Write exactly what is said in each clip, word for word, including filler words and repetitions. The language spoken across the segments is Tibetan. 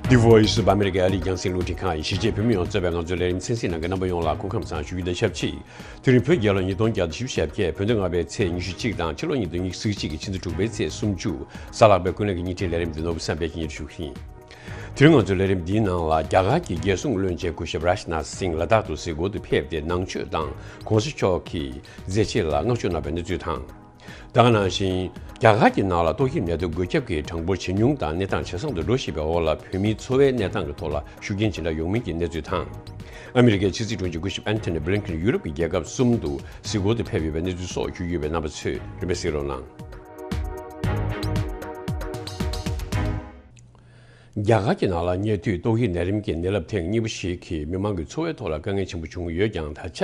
The Voice of America ཨ་རིའི་རྒྱང་སྲིང་རླུང་འཕྲིན་ཁང་ཡི་གཞིས་བྱེས་བོད་མི་ཡོངས་གཙོས་པའི་ང་ཚོའི་ལས་རིམ་གསན་གཟིགས་གནང་མཁན་རྣམ་པ་ཡོངས་ལ་སྐུ་ཁམས་བཟང་ཞུ་རྒྱུ་དང་ཆབས་ཅིག་དེ་རིང་བོད་རྒྱལ་ལོ་ཉིས་སྟོང་བརྒྱ་དང་བཞི་བཅུ་ཞེ་བརྒྱད། བོད་ཟླ་ལྔ་པའི་ཚེས་ཉི་ཤུ་གཅིག་དང་ཕྱི་ལོ་ཉིས་སྟོང་ཉི་ཤུ་རྩ་གཅིག་གི་ཕྱི་ཟླ་དྲུག་པའི་ཚེས་སུམ་ཅུ། གཟའ་ལྷག་པའི་ཀུན་གླེང་གི་བརྙན་འཕྲིན་ལས་རིམ་འདི་ནོར་བུ་བསམ་འཕེལ་གྱིས་སྙན་སྒྲོན་ཞུ་གི་ཡིན། དེ་རིང་ང་ཚོའི་ལས་རིམ་འདིའི་ནང་ལ་རྒྱ་གར་གྱི་རྒྱལ་སྲུང་བློན་ཆེན་སྐུ་ཞབས་རཱཇ་ནཱཐ་སིང་ལ་དྭགས་དུ་གཟིགས་སྐོར་དུ་ཕེབས་ཏེ་ནང་ཆོས་དང་གོང་ས་མཆོག་གི་མཛད་རྗེས་ལ་བསྔགས་བརྗོད་གནང་བའི་གནས་ཚུལ་དང་། ད་ག་ནང་བཞིན། རྒྱ་གར་གྱི་ནང་ལ་ཏོག་དབྱིབས་ནད་དུག་འགོས་ཁྱབ་ཀྱི་གྲངས་འབོར་ཇེ་ཉུང་དང་གནས་སྟངས་ཇེ་བཟང་དུ་འགྲོ་བཞིན་པའི་འོག་ལ་བོད་མིའི་འཚོ་བའི་གནས་སྟངས་ཀྱི་ཐོག་ལ་ཤུགས་རྐྱེན་ཇི་འདྲ་ཡོང་མིན་གྱི་གནས་ཚུལ་དང་། ཨ་མི་རི་ཀའི་ཕྱི་སྲིད་དྲུང་ཆེ་སྐུ་ཞབས་ཨན་ཐོ་ནི་བྷི་ལིན་ཁིན་ཡུ་རོབ་ཀྱི་རྒྱལ་ཁབ་གསུམ་དུ་གཟིགས་སྐོར་དུ་ཕེབས་ཡོད་པའི་གནས་ཚུལ་སོགས་ཞུ་རྒྱུ་ཡོད་པས་རྣམ་པ་ཚོས་རིམ་པས་གཟིགས་རོགས་གནང་། རྒྱ་གར་གྱི་ནང་ལ་ཉེ་དུས་ཏོག་དབྱིབས་ནད་རིམས་ཀྱི་ནད་རླབས་ཐེངས་གཉིས་པ་ཞིག་གིས་མི་མང་གི་འཚོ་བའི་ཐོག་ལ་དཀའ་ངལ་ཆེན་པོ་བྱུང་ཡོད་ཀྱང་། ད་ཆ་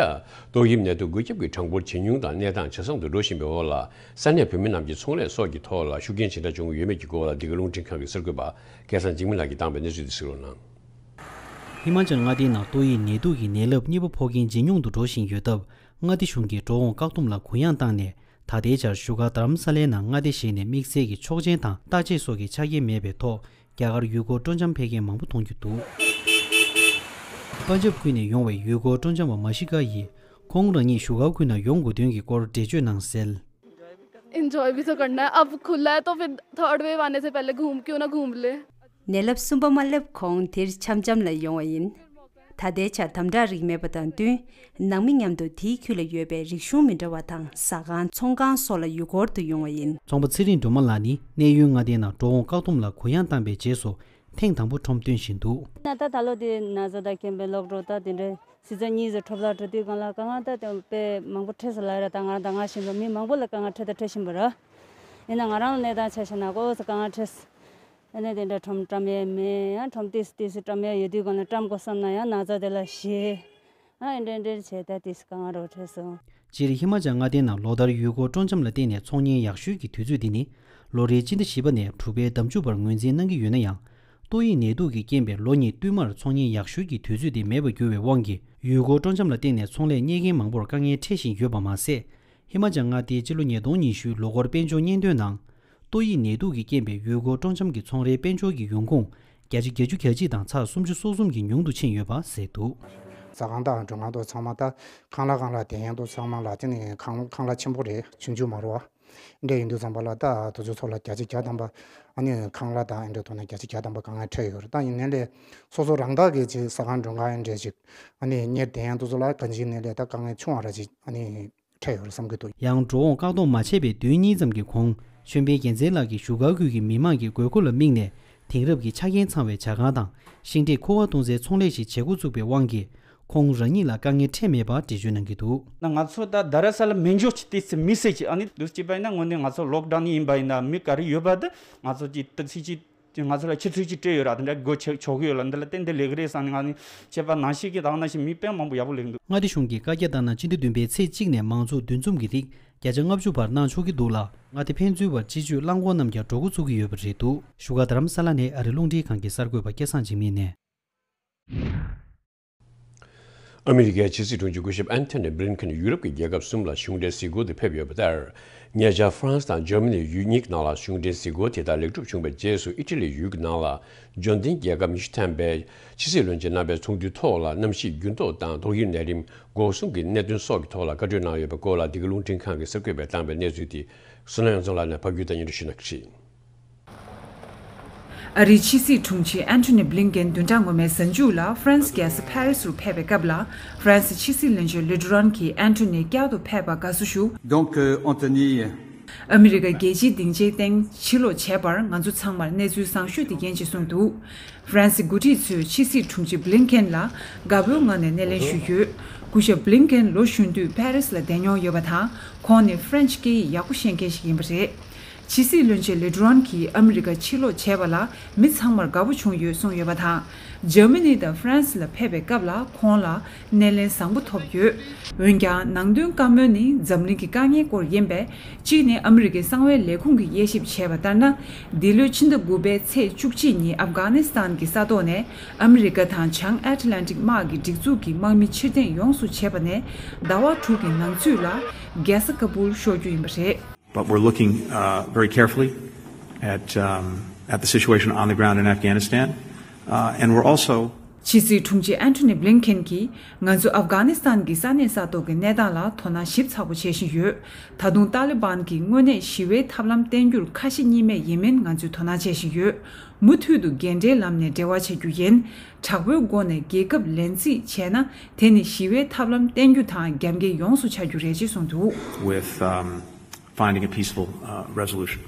ཏོག་དབྱིབས་ནད་དུག་འགོས་ཁྱབ་ཀྱི་གྲངས་འབོར་ཇེ་ཉུང་དང་གནས་སྟངས་ཇེ་བཟང་དུ་འགྲོ་བཞིན་པའི་འོག་ལ། ས་གནས་བོད་མི་རྣམས་ཀྱི་ཚོང་ལས་སོགས་ཀྱི་ཐོག་ལ་ཤུགས་རྐྱེན་ཇི་འདྲ་བྱུང་ཡོད་མེད་ཀྱི་སྐོར་ལ་འདི་ག་རླུང་འཕྲིན་ཁང་གི་གསར་འགོད་པ་སྐལ་བཟང་འཇིགས་མེད་ལགས་ཀྱིས་བཏང་བའི་གནས་ཚུལ་དེ་གཟིགས་རོགས་གནང་། ཧི་མ་ཅལ་མངའ་སྡེའི་ནང་ཏོག་དབྱིབས་ནད་དུག་གི་ནད་རླབས་གཉིས་པ་ཕོག་མཁན་ཇེ་ཉུང་དུ་འགྲོ་བཞིན་ཡོད་སྟབས། མངའ་སྡེ་གཞུང་གིས་འགྲོ་འོང་བཀག་སྡོམ་ལ་གུ་ཡངས་བཏང་ནས། ད་ལྟའི་ཆར་བཞུགས་སྒར་རྡ་རམ་ས་ལའི་ནང་མངའ་སྡེ་གཞན་ནས་དམིགས་བསལ་གྱི་ཆོག་མཆན་དང་བརྟག་དཔྱད་སོགས་ཀྱི་ཆ་རྐྱེན་མེད་པའི་ཐོག་རྒྱ་གར་ཡུལ་སྐོར་སྤྲོ་འཆམ་ཕེབས་མཁན་མང་པོ་མཐོང་རྒྱུ་འདུག་པན་ཇབ་ཁུལ་ནས་ཡོང་བའི་ཡུལ་སྐོར་སྤྲོ་འཆམ་པ་མ་ཤི་ཀ་ཡིས་ཁོང་རང་ཉིད་བཞུགས་སྒར་ཁུལ་ནང་ཡོང་དགོས་དོན་གྱི་སྐོར་འགྲེལ་བརྗོད་གནང་གསལ། एंजॉय भी तो करना है। अब खुला है तो फिर थर्ड वेव आने से पहले घूम, क्यों ना घूम ले। ནད་རླབས་གསུམ་པ་མ་སླེབས་གོང་དེར་འཆམ་འཆམ་ལ་ཡོང་བ་ཡིན། ད་ལྟའི་ཆར་དམ་དྲག་རིགས་མེད་པ་དང་བསྟུན། ནང་མི་མཉམ་དུ་དེའི་ཁུལ་ལ་ཡོད་པའི་རིག་གཞུང་མི་འདྲ་བ་དང་ཟ་ཁང་ཚོང་ཁང་སོགས་ལ་ཡུལ་སྐོར་དུ་ཡོང་བ་ཡིན། ཚོང་པ་ཚེ་རིང་སྒྲོལ་མ་ལགས་ནི་གནས་ཡུལ་མངའ་སྡེའི་ནང་འགྲོ་འོང་བཀག་སྡོམ་ལ་གུ་ཡངས་བཏང་པའི་རྗེས་སུ་ཐེངས་དང་པོ་ཁྲོམ་སྟོན་བཞིན་འདུག་ན་ད་ད་ལོ་དེ་ན་ཚ་དང་རྐྱེན་པས་ལོག་འགྲོ་ད་དེ་འདྲའི་སི་ཛན་གཉིས་ཙམ་འཁྲབ་ལ་འགྲོ་དུས་སྒང་ལ་དཀའ་ངལ་ད་དེ་དཔེ་མང་པོ་འཕྲད་ས་ལ་ར། ད་ང་རང་ད་ང་བཞིན་དུ་མི་མང་པོ་ལ་དཀའ་ངལ་འཕྲད་ད་འཕྲད་བཞིན་པ་ར། ཡིན་ན་ང་རང་ལ་གནས་སྟངས་ཆ་བཞག་ན་ཨོ་ཙི་དཀའ་ངལ་འཕྲད། ཨ་ནི་དེ་འདྲ་ཁྲོམ་བཀྲམ་ཡས་མེད། ཡང་ཁྲོམ་ཏིས་ཏིས་བཀྲམ་ཡས་ཡོད་དུས་སྒང་ལ་བཀྲམ་དགོས་བསམ་ན་ཡང་ན་ཚ་དེ་ལ་ཞེད། ཨ་ཨེ་འདྲ་འདྲ་བྱས་ད་ཏིས་དཀའ་ངལ་རོ་འཕྲད་སོང་། སྤྱིར་ཧི་མ་ཅལ་མངའ་སྡེའི་ནང་ལོ་ལྟར་ཡུལ་སྐོར་སྤྲོ་འཆམ་ལ་བརྟེན་ནས་ཚོང་ཉལ་ཡག་ཤོས་ཀྱི་དུས་ཚོད་འདི་ནི་ལོ་རེའི་སྤྱི་ཟླ་བཞི་པ་ནས་དྲུག་པའི་ཟླ་མཇུག་བར་ངོས་འཛིན་གནང་གི་ཡོད་ན་ཡང་། ཏོག་དབྱིབས་ནད་དུག་གི་རྐྱེན་པས་ལོ་གཉིས་བསྟུད་མར་ཚོང་ཉལ་ཡག་ཤོས་ཀྱི་དུས་ཚོད་དེ་མེད་པར་གྱུར་བའི་དབང་གིས་ཡུལ་སྐོར་སྤྲོ་འཆམ་ལ་བརྟེན་ནས་ཚོང་ལས་གཉེར་མཁན་མང་པོར་དཀའ་ངལ་འཕྲད་བཞིན་ཡོད་པ་མ་ཟད། ཧི་མ་ཅལ་མངའ་སྡེའི་སྤྱི་ལོ་ཉིས་སྟོང་ཉི་ཤུའི་ལོ་འཁོར་དཔལ་འབྱོར་སྙན་དོན་ནང་། ཏོག་དབྱིབས་ནད་དུག་གི་རྐྱེན་པས་ཡུལ་སྐོར་སྤྲོ་འཆམ་གྱི་ཚོང་རའི་དཔལ་འབྱོར་གྱི་ཡོང་ཁུངས་བརྒྱ་ཆ་བརྒྱད་ཅུ་གྱ་གཅིག་དང་ཚེག་སུམ་ཅུ་སོ་གསུམ་གྱིས་ཉུང་དུ་ཕྱིན་ཡོད་པ་གསལ་འདུག་ཟ་ཁང་དང་མགྲོན་ཁང་དུ་ཚང་མ་ད་ཁང་གླ་ཁང་གླ་དེ་ཡན་དུ་ཚང་མ་ལ་དེ་ནི་ཁང་ཁང་གླ་ཆེན་པོ་རེད། ཆུང་ཆུང་མ་རེད་བ། འདྲ་ཡིན་དུས་ཙམ་པ་ལ་ད་དུ་ཚོད་ཚོད་ལ་བརྒྱ་ཆ་བརྒྱ་ཐམ་པ་ཨ་ནི་ཁང་གླ་དང་ཨེ་འདྲ་ཐོག་ནས་བརྒྱ་ཆ་བརྒྱ་ཐམ་པ་དཀའ་ངལ་འཕྲད་ཡོད་རེད། ད་ཡིན་ནའི་ལས་སོ་སོ་རང་བདག་གི་ཅིག་ཟ་ཁང་མགྲོན་ཁང་ཨེ་འདྲ་ཅིག་ཨ་ནི་གཉེར་དེ་ཡན་དུ་ཚོ་ལ་གང་ཅིའི་ནའི་ལས་ད་དཀའ་ངལ་ཆུང་བ་ར་ཅིག་ཨ་ནི། འཕྲད་ཡོད་རེད་བསམ་གྱི་འདུག་ཡང་འགྲོ་འོང་བཀག་སྡོམ་མ་བྱས་པའི་བདུན་གཉིས་ཙམ་གྱི་གོང་། ཆོས་འཕེལ་རྒྱལ་མཚན་ལགས་ཀྱིས་བཞུགས་སྒར་ཁུལ་གྱི་མི་མང་གི་དགོས་མཁོ་ལ་དམིགས་ནས། དེང་རབས་ཀྱི་ཆ་རྐྱེན་ཚང་བའི་ཇ་ཁང་དང་ཤིང་འབྲས་ཁུ་བ་བཏུང་རྩའི་ཚོང་ལས་ཤིག་བྱེད་འགོ་བཙུགས་པའི་དབང་གིས། ཁོང་རང་ཉིད་ལ་དཀའ་ངལ་འཕྲད་མེད་པ་འགྲེལ་བརྗོད་གནང་གི་འདུག་ན་ང་ཚོ་ད་རྡ་ར་ས་ལ་མེ་འཇོག་ཅིག་ཏི་སི་མི་སེ་ཅིག་ཨ་ནི་འདུག་ཅིག་པ་ཡིན་ན་དངོས་གནས་ང་ཚོ་ལོག་ཌའོན་ནི་ཡིན་པ་ཡིན་ན་མི་ག་རེ་ཡོད་པ་དེ་ང་ཚོ་ཅིག་ཏི་སི་ཅིག་དེ་ང་ཚོ་ལ་ཆུ་ཚོད་གཅིག་སྤྲད་ཡོད་ར། དེ་འདྲ་སྒོ་ཕྱེ་ཆོག་གི་ཡོད་ལ། འདི་ལ་ཏན་ཏན་ལས་ཀྱི་རེད་བསམ་ནས་ང་ནི་ཁྱད་པར་ནང་བཞིན་གྱི་དང་ནང་བཞིན་མི་དཔེ་མང་པོ་ཡག་པོ་ལས་ཀྱི་འདུག་མངའ་སྡེ་གཞུང་གིས་བཀའ་རྒྱ་ལྟར་ན་སྤྱི་ཟླ་བདུན་པའི་ཚེས་གཅིག་ནས་མང་ཚོགས་འདུ་འཛོམས་ཀྱི་རིགས་བརྒྱ་ཆ་ལྔ་བཅུ་བར་གནང་ཆོག་གི་འདུག་ལ། མངའ་སྡེ་ཕན་ཚུན་བར་སྤྱི་སྤྱོད་རླངས་འཁོར་རྣམས་ཀྱང་འགྲོ་འགོ་ཚུགས་ཀྱི་ཡོད་པ་རེད་འདུག་བཞུགས་སྒར་རྡ་རམ་ས་ལ་ནས་ཨ་རི་རླུང་འཕྲིན་ཁང་གི་གསར་འགོད་པ་སྐལ་བཟང་འཇིགས་མེད་ནས། ཨ་མི་རི་ཀའི་ཕྱི་སྲིད་དྲུང་ཆེ་སྐུ་ཞབས་ཨན་ཐོ་ནི་བྷི་ལིན་ཁེན་ཡུ་རོབ་ཀྱི་རྒྱལ་ཁབ་གསུམ་ལ་གཞུང་འབྲེལ་གཟིགས་སྐོར་དུ་ཕེབས་ཡོད་པ་ལྟར། ཉེ་ཆར་ཧྥ་རན་སི་དང་འཇར་མ་ནི་ཡུལ་གཉིས་ཀྱི་ནང་ལ་གཞུང་འབྲེལ་གཟིགས་སྐོར་དེ་དག་ལེགས་གྲུབ་བྱུང་བའི་རྗེས་སུ། ཨི་ཊ་ལི་ཡུལ་གྱི་ནང་ལ་འབྱོར་ལྡན་རྒྱལ་ཁབ་ཉི་ཤུ་ཐམ་པའི་ཕྱི་སྲིད་བློན་ཆེན་རྣམ་པའི་ཚོགས་འདུའི་ཐོག་ལ་གནམ་གཤིས་འགྱུར་ལྡོག་དང་ཏོག་དབྱིབས་ནད་རིམས་འགོག་སྲུང་གི་གནད་དོན་སོགས་ཀྱི་ཐོག་ལ་བཀའ་གྲོས་གནང་ཡོད་པའི་སྐོར་ལ། འདི་ག་རླུང་འཕྲིན་ཁང་གི་གསར་འགོད་པས་བཏང་བའི་གནས་ཚུལ་དེ། བསོད་ནམས་དབྱངས་འཛོམས་ལགས་ནས་ཕབ་སྒྱུར་དང་སྙན་སྒྲོན་ཞུ་གནང་གི་རེད། ཨ་རིའི་ཕྱི་སྲིད་དྲུང་ཆེ་ཨན་ཐོ་ནི་བྷི་ལིན་ཀེན་བདུན་ཕྲག་སྔོན་མའི་གཟའ་མཇུག་ལ་ཧྥ་རན་སི་རྒྱལ་ས་ཕ་རི་སི་རུ་ཕེབས་པའི་སྐབས་ལ། ཧྥ་རན་སི་ཕྱི་སྲིད་བློན་ཆེན་ལི་ཏྲུ་རན་གྱིས་ཨན་ཐོ་ནི་བསྐྱར་དུ་ཕེབས་པར་དགའ་བསུ་ཞུ། Donc, euh, Anthony, ཨ་མི་རི་ཀ་རྒྱལ་སྤྱིའི་སྡིངས་ཆའི་སྟེང་ཕྱིར་ལོག་བྱས་པར་ང་ཚོ་ཚང་མར་གནས་ཚུལ་བཟང་ཤོས་དེ་རྐྱེན་ཞེས་གསུངས་འདུག་ཧྥ་རན་སི་འགོ་ཁྲིད་ཚོས་ཕྱི་སྲིད་དྲུང་ཆེ་བྷི་ལིན་ཀེན་ལ་དགའ་པོའི་ངང་ནས་སྣེ་ལེན་ཞུས་ཡོད། སྐུ་ཞབས་བྷི་ལིན་ཀེན་ལོ་གཞོན་དུས་ཕ་རི་སི་ལ་བསྡད་མྱོང་ཡོད་པ་དང་། ཁོང་ནི་ཧྥ་རན་སི་སྐད་ཡིག་ཡག་པོ་ཤེས་མཁན་ཞིག་ཡིན་པ་རེད། ཕྱི་སྲིད་བློན་ཆེན་ལི་ཏྲུ་རན་གྱིས་ཨ་མི་རི་ཀ་ཕྱིར་ལོག་བྱས་པ་ལ་མི་ཚང་མར་དགའ་པོ་བྱུང་ཡོད་གསུངས་ཡོད་པ་དང་། འཇར་མ་ནི་དང་ཧྥ་རན་སི་ལ་ཕེབས་པའི་སྐབས་ལ་ཁོང་ལ་སྣེ་ལེན་བཟང་པོ་ཐོབ་ཡོད། འོན་ཀྱང་ནང་དོན་བཀའ་མོལ་ནི་འཛམ་གླིང་གི་དཀའ་ངལ་སྐོར་ཡིན་པས། གཅིག་ནི་ཨ་མི་རི་ཀའི་གསང་བའི་ལས་ཁུངས་ཀྱིས་དབྱེ་ཞིབ་བྱས་པ་ལྟར་ན། འདི་ལོའི་ཕྱི་ཟླ་དགུ་པའི་ཚེས་བཅུ་གཅིག་ཉིན་ཨབ་གྷ་ནི་སི་ཐན་གྱི་ས་ཐོག་ནས་ཨ་མི་རི་ཀ་དང་བྱང་ཨེཊ་ལན་ཊིག་དམག་གི་སྒྲིག་འཛུགས་ཀྱི་དམག་མི་ཕྱིར་འཐེན་ཡོངས་སུ་བྱས་པ་ནས་ཟླ་བ་དྲུག་གི་ནང་ཚུད་ལ་རྒྱལ་ས་ཀ་པུལ་ཤོར་རྒྱུ་ཡིན་པ་རེད། But we're looking, uh, very carefully at, um, at the situation on the ground in Afghanistan. Uh, and we're also ཕྱི་སྲིད་དྲུང་ཆེ་ཨན་ཐོ་ནི་བྷི་ལིན་ཁེན་གྱིས། ང་ཚོས་ཨབ་གྷ་ནི་སི་ཐན་གྱི་ས་གནས་ས་ཐོག་གི་གནས་སྟངས་ལ་དོ་སྣང་ཞིབ་ཚགས་པོ་བྱེད་བཞིན་ཡོད། ད་དུང་ཏཱ་ལི་བན་གྱིས་དངོས་གནས་ཞི་བའི་ཐབས་ལམ་བསྟེན་རྒྱུར་ཁ་ཞེ་གཉིས་མེད་ཡིན་མིན་ང་ཚོས་དོ་སྣང་བྱེད་བཞིན་ཡོད། མུ་མཐུད་དུ་འགན་འཁྲིའི་ལམ་ནས་འབྲེལ་བ་བྱེད་རྒྱུ་ཡིན། དྲག་པོའི་སྒོ་ནས་རྒྱལ་ཁབ་ལེན་རྩིས་བྱས་ན། དེ་ནི་ཞི་བའི་ཐབས་ལམ་བསྟེན་རྒྱུ་དང་རྒྱབ་འགལ་ཡོངས་སུ་ཆགས་རྒྱུ་རེད་ཅེས་གསུངས་འདུག། With, um, finding a peaceful, uh, resolution.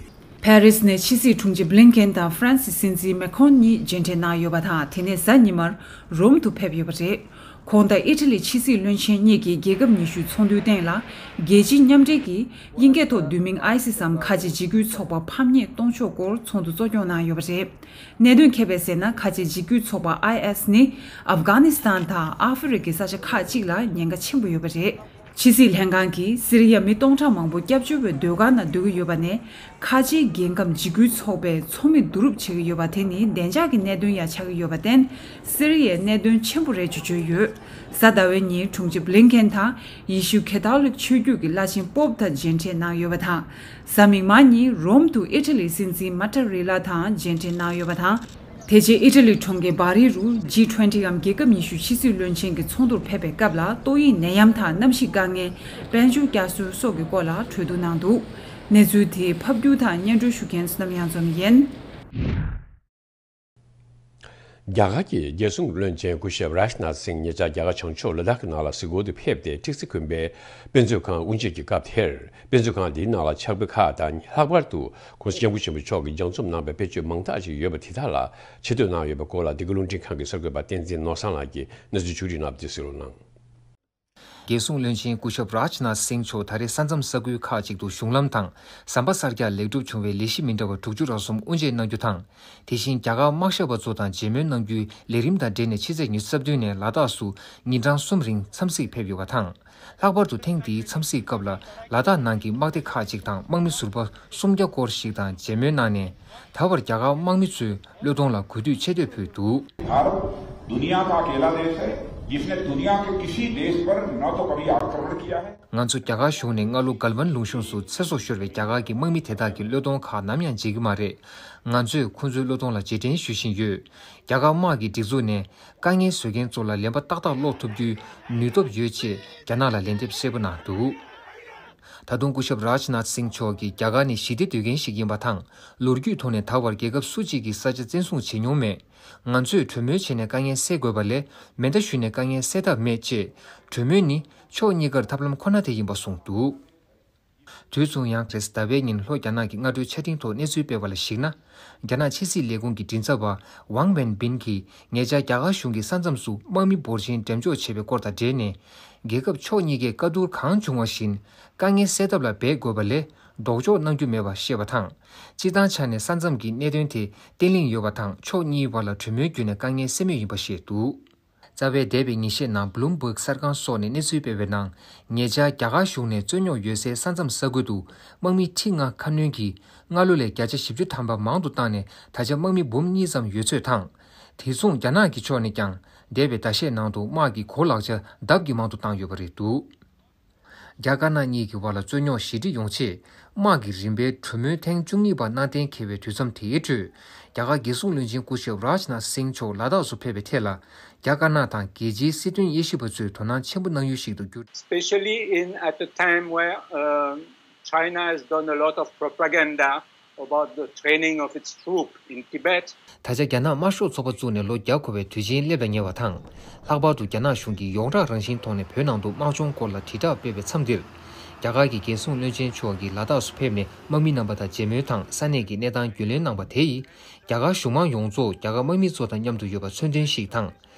ཕ་རིས་ནས་ཕྱི་སྲིད་དྲུང་ཆེ་བྷི་ལིན་ཁེན་དང་ཧྥ་རན་སིའི་སྲིད་འཛིན་མེ་ཁོན་གཉིས་མཇལ་འཕྲད་གནང་ཡོད་པ་དང་། དེ་ནས་གཟའ་ཉི་མར་རོམ་དུ་ཕེབས་ཡོད་པ་རེད། ཁོང་དང་ཨི་ཊ་ལི་ཕྱི་སྲིད་བློན་ཆེན་གཉིས་ཀྱིས་རྒྱལ་ཁབ་ཉི་ཤུའི་ཚོགས་འདུའི་སྟེང་ལ། རྒྱལ་སྤྱིའི་མཉམ་འབྲེལ་གྱིས་དབྱིན་སྐད་ཐོག་བསྡུས་མིང་ཨའི་སི་སམ་ཁ་ཆེ་འཇིགས་སྐུལ་ཚོགས་པ་ཕམ་ཉེས་གཏོང་ཕྱོགས་སྐོར་ཚོགས་འདུ་གཙོ་སྐྱོང་གནང་ཡོད་པ་རེད། གནད་དོན་ཁྱད་པར་ཟེར་ན། ཁ་ཆེ་འཇིགས་སྐུལ་ཚོགས་པ་ཨའི་ཨེ་སི་ནི་ཨབ་གྷ་ནི་སི་ཐན་དང་ཨ་ཧྥེ་རི་ཁའི་ས་ཆ་ཁག་ཅིག་ལ་ཉེན་ཁ་ཆེན་པོ་ཡོད་པ་རེད། ཕྱི་སྲིད་ལྷན་ཁང་གིས་སི་རི་ཡ་མི་སྟོང་ཕྲག་མང་པོ་སྐྱབས་བཅོལ་བའི་སྡོད་སྒར་ནང་སྡོད་ཀྱི་ཡོད་པ་ནས། ཁ་ཆེའི་རྒྱལ་ཁམས་འཇིགས་སྐུལ་ཚོགས་པས་ཚོགས་མི་བསྡུ་རུབ་བྱེད་ཀྱི་ཡོད་པ་དེ་ནི་བདེ་འཇགས་ཀྱི་གནད་དོན་ཡང་ཆགས་ཀྱི་ཡོད་པར་བརྟེན། སི་རི་ཡའི་གནད་དོན་ཆེན་པོ་རེད་ཅེས་བརྗོད་ཡོད། གཟའ་ཟླ་བའི་ཉིན་དྲུང་ཆེ་བྷི་ལིན་ཁེན་དང་ཡེ་ཤུ་ཁེ་ཐོ་ལིག་ཆོས་བརྒྱུད་ཀྱི་བླ་ཆེན་པོབ་དང་མཇལ་འཕྲད་གནང་ཡོད་པ་དང་། གཟའ་མིག་དམར་ཉིན་རོམ་དུ་ཨི་ཊ་ལིའི་སྲིད་འཛིན་མ་ཏཱ་རེ་ལ་དང་མཇལ་འཕྲད་གནང་ཡོད་པ་དང་། དེ་རྗེས་ཨི་ཊ་ལི་གྲོང་ཁྱེར་བ་རི་རུ་ཇི་ཊུ་ཝེན་ཊི་འམ་རྒྱལ་ཁབ་ཉི་ཤུའི་ཕྱི་སྲིད་བློན་ཆེན་གྱི་ཚོགས་འདུར་ཕེབས་པའི་སྐབས་ལ། ཏོག་དབྱིབས་ནད་ཡམས་དང་གནམ་གཤིས་དཀའ་ངལ། དཔལ་འབྱོར་བསྐྱར་གསོ་སོགས་ཀྱི་སྐོར་ལ་གྲོས་བསྡུར་གནང་འདུག། གནས་ཚུལ་དེའི་ཕབ་སྒྱུར་དང་སྙན་སྒྲོན་ཞུ་མཁན་བསོད་ནམས་གཡང་འཛོམས་ཡིན། རྒྱ་གར་གྱི་རྒྱལ་སྲུང་བློན་ཆེན་སྐུ་ཞབས་རཱཇ་ནཱཐ་སིང་ཉེ་ཆར་རྒྱ་གར་བྱང་ཕྱོགས་ལ་དྭགས་ཀྱི་ནང་ལ་གཟིགས་སྐོར་དུ་ཕེབས་ཏེ། ཁྲིག་སི་དགོན་པའི་དཔེ་མཛོད་ཁང་དབུ་འབྱེད་ཀྱི་སྐབས་དེར། དཔེ་མཛོད་ཁང་འདིའི་ནང་ལ་ཕྱག་དཔེ་ཁག་དང་། ལྷག་པར་དུ་༸གོང་ས་༸སྐྱབས་མགོན་ཆེན་པོ་མཆོག་གིས་ལྗགས་རྩོམ་གནང་པའི་དཔེ་བརྗོད་མང་དག་ཅིག་ཡོད་པ་དེ་དག་ལ་ཆེ་བསྟོད་གནང་ཡོད་པའི་སྐོར་ལ། འདི་ག་རླུང་འཕྲིན་ཁང་གི་གསར་འགོད་པ་བསྟན་འཛིན་ནོར་བཟང་ལགས་ཀྱིས་གནས་ཚུལ་ཕྱོགས་བསྒྲིགས་གནང་བ་དེ་གསན་རོགས་གནང་། རྒྱལ་སྲུང་བློན་ཆེན་སྐུ་ཞབས་རཱཇ་ནཱཐ་སིང་མཆོག་ད་རེས་ས་མཚམས་ས་ཁུལ་ཁག་ཅིག་ཏུ་གཞུང་ལམ་དང་ཟམ་པ་གསར་རྒྱག་ལེགས་གྲུབ་བྱུང་བའི་ལས་གཞི་མི་འདྲ་བ་དྲུག་ཅུ་རེ་གསུམ་དབུ་འབྱེད་གནང་རྒྱུ་དང་། དེ་བཞིན་རྒྱ་གར་དམག་ཞབས་པ་ཚོ་དང་མཇལ་མོལ་གནང་རྒྱུའི་ལས་རིམ་དང་འབྲེལ་ནས། ཕྱི་ཚེས་ཉི་ཤུ་རྩ་བདུན་ནས་ལ་དྭགས་སུ་ཉིན་གྲངས་གསུམ་རིང་འཚམས་གཟིགས་ཕེབས་ཡོད་པ་དང་། ལྷག་པར་དུ་ཐེངས་འདིའི་འཚམས་གཟིགས་སྐབས་ལ། ལ་དྭགས་ནང་གི་དམག་སྡེ་ཁག་ཅིག་དང་དམག་མི་ཟུར་པ་སུམ་བརྒྱ་སྐོར་ཞིག་དང་མཇལ་མོལ་གནང་ནས། ད་བར་རྒྱ་གར་དམག་མི་ཚོའི་བློས་གཏོང་ལ་གུས་འདུད་ཆེ་བསྟོད་ཕུལ་འདུག། भारत दुनिया का अकेला देश है, जिसने दुनिया के किसी देश पर न तो कभी आक्रमण किया है। ང་ཚོ་རྒྱ་གར་གཞུང་ནས་སྔ་ལོ་གལ་ཝན་ལུང་གཤོང་སུ་ཚེ་སྲོག་ཤོར་བའི་རྒྱ་གར་གྱི་དམག་མི་དེ་དག་གི་བློས་གཏོང་ཁག་ནམ་ཡང་བརྗེད་ཀྱི་མ་རེད། ང་ཚོས་ཁོང་ཚོའི་བློས་གཏོང་ལ་རྗེས་དྲན་ཞུ་བཞིན་ཡོད། རྒྱ་གར་དམག་གི་སྒྲིག་འཛུགས་ནས་དཀའ་ངལ་བཟོ་མཁན་ཚོ་ལ་ལན་པ་ཏག་ཏག་སློག་ཐུབ་རྒྱུའི་ནུས་སྟོབས་ཡོད་ཅེས་རྒྱ་ནག་ལ་ལན་འདེབས་གསལ་པོ་གནང་འདུག། ད་དུང་སྐུ་ཞབས་རཱཇ་ནཱཐ་སིང་མཆོག་གིས་རྒྱ་གར་ནི་ཞི་བདེ་འདོད་མཁན་ཞིག་ཡིན་པ་དང་། ལོ་རྒྱུས་ཐོག་ནས་ད་བར་རྒྱལ་ཁབ་སུ་གཅིག་གིས་ས་ཆ་བཙན་བཟུང་བྱེད་མྱོང་མེད། ང་ཚོས་གྲོས་མོལ་བྱས་ནས་དཀའ་ངལ་སེལ་དགོས་པ་ལས། མེ་མདའ་གཞུས་ནས་དཀའ་ངལ་སེལ་ཐབས་མེད་ཅེས། གྲོས་མོལ་ནི་ཕྱོགས་གཉིས་ཀར་ཐབས་ལམ་ཁོ་ན་དེ་ཡིན་པ་གསུངས་འདུག། དུས་མཚུངས་ཡང་། རེས་ཟླ་བའི་ཉིན་ལྷོ་རྒྱ་ནག་གི་སྔ་དྲོའི་ཆ་འཕྲིན་ཐོག་གནས་ཚུལ་སྤེལ་བ་ལ་གཞིགས་ན། རྒྱ་ནག་ཕྱི་སྲིད་ལས་ཁུངས་ཀྱི་མགྲིན་ཚབ་པ་ཝང་ཝེན་བིན་གྱིས་ཉེ་ཆར་རྒྱ་གར་གཞུང་གིས་ས་མཚམས་སུ་དམག་མི་འབོར་ཆེན་འགྲེམས་འཇོག་བྱས་པའི་སྐོར་དང་འབྲེལ་ནས། རྒྱལ་ཁབ་ཕྱོགས་གཉིས་ཀས་བཀའ་བསྡུར་གང་བྱུང་བ་བཞིན། དཀའ་ངལ་སེལ་ཐབས་ལ་འབད་དགོས་པ་ལས། ལྡོག་ཕྱོགས་གནང་རྒྱུ་མེད་པ་བཤད་པ་དང་། སྤྱིར་བཏང་ཆ་ནས་ས་མཚམས་ཀྱི་གནད་དོན་དེ་བརྟན་ལྷིང་ཡོད་པ་དང་། ཕྱོགས་གཉིས་བར་ལ་གྲོས་མོལ་བརྒྱུད་ནས་དཀའ་ངལ་སེལ་མུས་ཡིན་པ་བཤད་འདུག། རྩ་བའི་འདས་པའི་ཉིན་ཤས་ནང་བྷ་ལུམ་བྷག་གསར་ཁང་སོགས་ནས་གནས་ཚུལ་སྤེལ་བའི་ནང་། ཉེ་ཆར་རྒྱ་གར་གཞུང་ནས་རྩོད་རྙོག་ཡོད་སའི་ས་མཚམས་ས་ཁུལ་དུ་དམག་མི་ཁྲི་ལྔ་ཁ་སྣོན་གྱིས། སྔ་ལོ་ལས་བརྒྱ་ཆ་བཞི་བཅུ་ཐམ་པ་མང་དུ་བཏང་ནས། ད་ཆ་དམག་མི་འབུམ་གཉིས་ཙམ་ཡོད་ཚོད་དང་། དེ་མཚུངས་རྒྱ་ནག་གི་ཕྱོགས་ནས་ཀྱང་། འདས་པའི་ཟླ་ཤས་ནང་དུ་དམག་གི་གོ་ལག་ཆ་ལྡབ་ཀྱིས་མང་དུ་བཏང་ཡོད་པ་རེད་འདུག། རྒྱ་དཀར་ནག་གཉིས་ཀྱི་བར་ལ་རྩོད་རྙོག་ཞི་འགྲིག་ཡོང་ཆེད། དམག་གི་རིམ་པའི་གྲོས་མོལ་ཐེངས་བཅུ་གཉིས་པ་གནང་གཏན་འཁེལ་བའི་དུས་མཚམས་དེའི་ཁྲོད། རྒྱ་གར་རྒྱལ་སྲུང་བློན་ཆེན་སྐུ་ཞབས་རཱཇ་ནཱཐ་སིང་མཆོག་ལ་དྭགས་སུ་ཕེབས་པའི་ཐད་ལ། རྒྱ་དཀར་ནག་དང་རྒྱལ་སྤྱིའི་སྲིད་དོན་དབྱེ་ཞིབ་པ་ཚོས་དོ་སྣང་ཆེན་པོ་གནང་ཡུལ་ཞིག་ཏུ་གྱུར། Especially in at a time where, uh, China has done a lot of propaganda about the training of its troops in Tibet. ད་ཆ་རྒྱ་ནག་དམར་ཤོག་ཚོགས་པ་བཙུགས་ནས་ལོ་བརྒྱ་འཁོར་བའི་དུས་ཆེན་སླེབས་ལ་ཉེ་བ་དང་། ལྷག་པར་དུ་རྒྱ་ནག་གཞུང་གིས་ཡོངས་གྲགས་རང་བཞིན་ཐོག་ནས་བོད་ནང་དུ་དམག་སྦྱོང་སྐོར་ལ་དྲིལ་བསྒྲགས་སྤེལ་བའི་མཚམས་འདིར། རྒྱ་གར་གྱི་རྒྱལ་སྲུང་བློན་ཆེན་མཆོག་གིས་ལ་དྭགས་སུ་ཕེབས་ནས་དམག་མི་རྣམ་པ་དང་མཇལ་མོལ་དང་ས་གནས་ཀྱི་གནས་སྟངས་རྒྱུས་ལོན་གནང་པ་དེ་ཡིས། རྒྱ་གར་གཞུང་མང་ཡོངས་རྫོགས་རྒྱ་གར་དམག་མི་ཚོ་དང་མཉམ་དུ་ཡོད་པ་མཚོན་དོན་ཞིག་དང་།